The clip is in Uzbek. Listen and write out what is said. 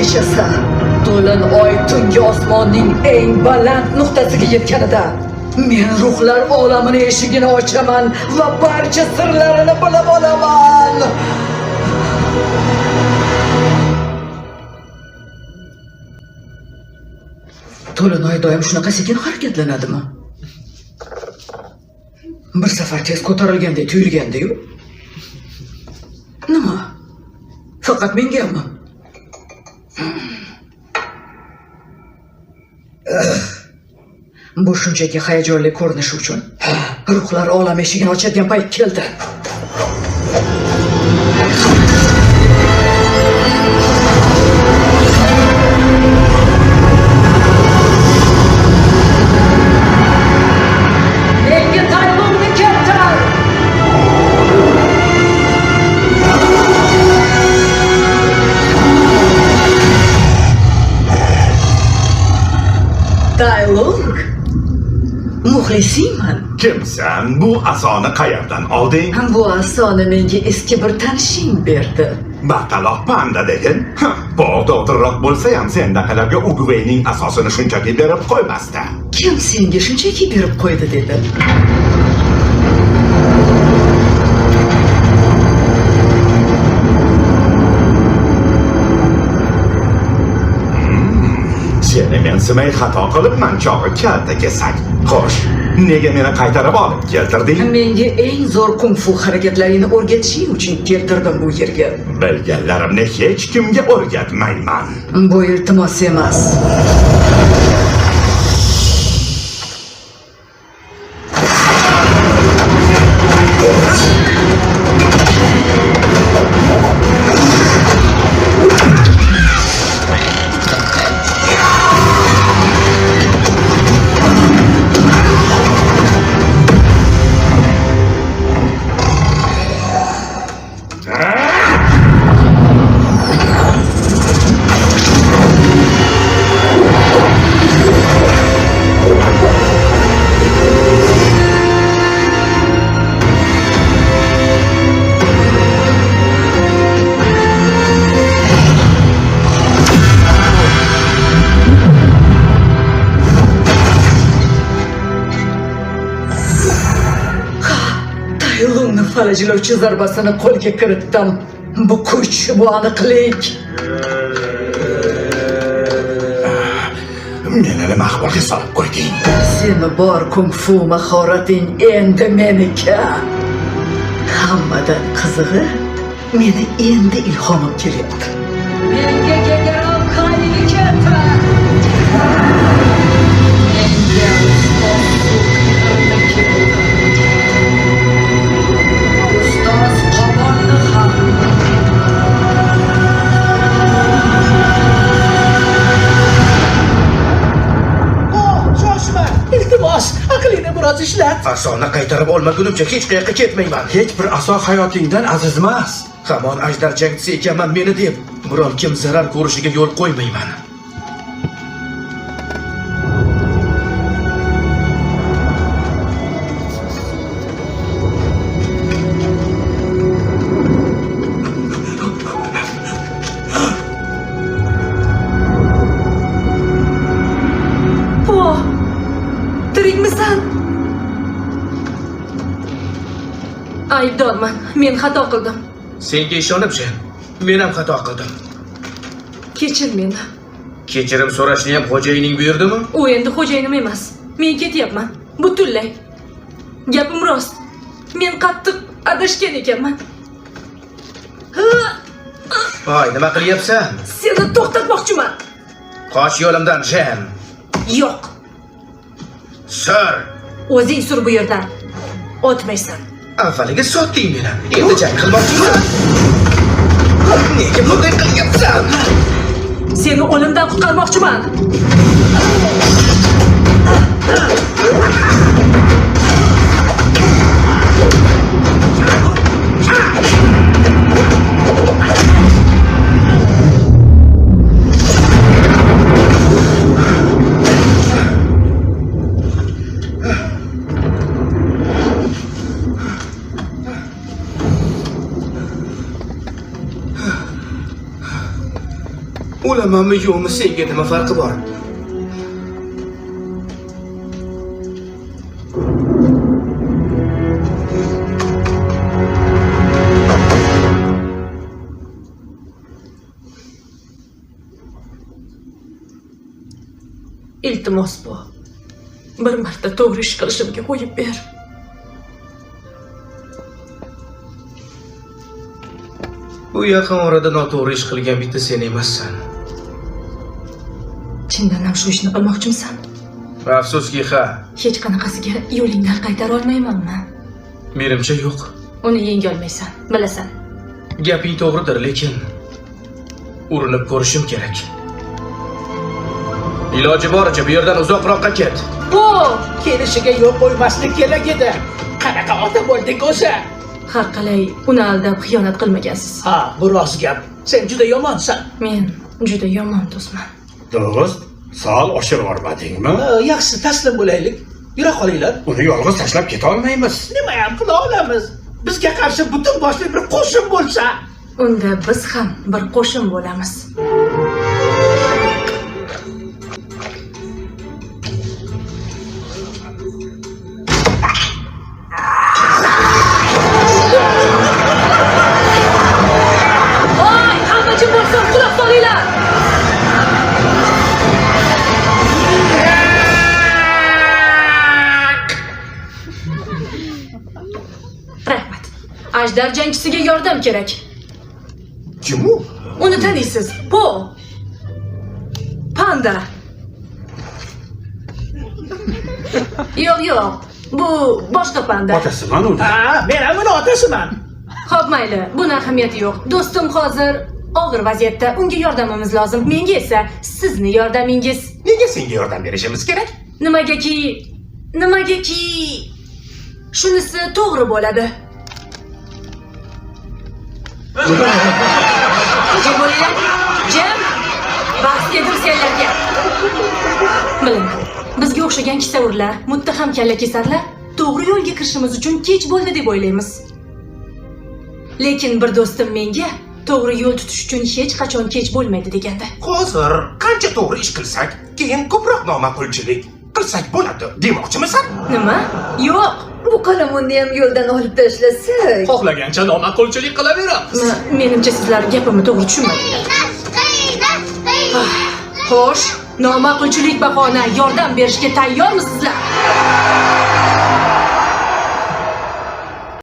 Kechasi to'lin oy tungi osmonning eng baland nuqtasiga yetganida men ruhlar olamini eshigini ochaman va barcha sirlarini bilib olaman. To'lin oy doim shunaqa sekin harakatlanadimi? Bir safar tez ko'tarilgandek tuyulgandi-yu. Nima? Faqat mengami? Bu shunchaki hayajonli ko'rinishi uchun. Ruhlar olam eshigini ochadigan payt keldi. Menga Taylumni keltir! Taylung? Muxlisingman. Kimsan? Bu asoni qayerdan olding? Bu asoni menga eski bir tanishing berdi. Baqaloq panda degin. Bo'g'do'g'dirroq bo'lsa ham sendaqalarga Ugveyning asosini shunchaki berib qo'ymasdi. Kim senga shunchaki berib qo'ydi dedi. Seni mensimay xato qilibman chog'i kalta kesak. Xo'sh, nega meni qaytarib olib keltirding? Menga eng zo'r kung-fu harakatlaringni o'rgatishing uchun keltirdim bu yerga. Bilganlarimni hech kimga o'rgatmayman. Bu iltimos emas. Taylumni falajlovchi zarbasini qo'lga kiritdim. Bu kuch, bu aniqlik. Meni nima ahvolga solib qo'yding? Seni bor kung-fu mahorating endi meniki. Hammadan qizig'i, meni endi ilhomim kelyapti. Menga general Kalini keltir. Menga ustoz Sukirni keltir. Ustoz Qobonni ham. Oh, shoshma! Iltimos, aqlingni biroz ishlat. Asoni qaytarib olmagunimcha hech qayoqqa ketmayman. Hech bir aso hayotingdan aziz emas. Hamon ajdar jangchisi ekanman meni deb biron kim zarar ko'rishiga yo'l qo'ymayman. Po, tirikmisan? Aybdorman. Men xato qildim. Senga ishonib, Jen, men ham xato qildim. Kechir meni. Kechirim so'rashni ham xo'jayining buyurdimi? U endi xo'jayinim emas. Men ketyapman. Butunlay. Gapim rost. Men qattiq adashgan ekanman. Voy, nima qilyapsan? Seni to'xtatmoqchiman. Qoch yo'limdan, Jen. Yo'q. Sir. O'zing sur bu yerdan. O'tmaysan. Avvaliga sotding meni. Endi jang qilmoqchisan. Nega bunday qilyapsan? Seni o'limdan qutqarmoqchiman. O'lamanmi yo'qmi senga nima farqi bor? Iltimos bu. Bir marta to'g'ri ish qilishimga qo'yib ber. Bu yaqin orada noto'g'ri ish qilgan bitta sen emassan. Chindan ham shu ishni qilmoqchimisan? Afsuski ha. Hech qanaqasiga yo'lingdan qaytara olmaymanmi? Menimcha yo'q. Uni yenga olmaysan, bilasan. Gaping to'g'ridir, lekin urinib ko'rishim kerak. Iloji boricha bu yerdan uzoqroqqa ket. Bu Kelishiga yo'l qo'ymaslik kerak edi. Qanaqa ota bo'lding o'zi? har qalay uni aldab xiyonat qilmagansiz. Ha, bu rost gap. Sen juda yomonsan. Men juda yomon do'stman. Do'st, sal oshirib yubormadingmi? Ha, yaxshi, taslim bo'laylik. Yura qolinglar. Uni yolg'iz tashlab keta olmaymiz. Nima ham qila olamiz? Bizga qarshi butun boshli bir qo'shin bo'lsa. Unda biz ham bir qo'shin bo'lamiz. Oy, hamma jim bo'lsin, quloq solinglar. Rahmat. Ajdar jangchisiga yordam kerak. Kim u? Uni taniysiz. Po. Panda. Yo'q, yo'q. Bu boshqa panda. Otasiman uni. Ha, men ham uni otasiman. Xo'p, mayli. Buni ahamiyati yo'q. Do'stim hozir og'ir vaziyatda. Unga yordamimiz lozim. Menga esa sizni yordamingiz. Nega senga yordam berishimiz kerak? Nimagaki shunisi to'g'ri bo'ladi. Jim bo'linglar. Jim. Bas dedim senlarga. Bilaman. Bizga o'xshagan kisavurlar, muttaham kallakesarlar to'g'ri yo'lga kirishimiz uchun kech bo'ldi deb o'ylaymiz. Lekin bir do'stim menga to'g'ri yo'l tutish uchun hech qachon kech bo'lmaydi degandi. Hozir qancha to'g'ri ish qilsak, keyin ko'proq noma'qulchilik qilsak bo'ladi demoqchimisan? Nima? Yo'q. Bu qalamunni ham yo'ldan olib tashlasak. Xohlagancha noma'qulchilik qilaveramiz. Menimcha sizlar gapimni to'g'ri tushunmadinglar. Xo'sh, noma'qulchilik bahona yordam berishga tayyormisizlar?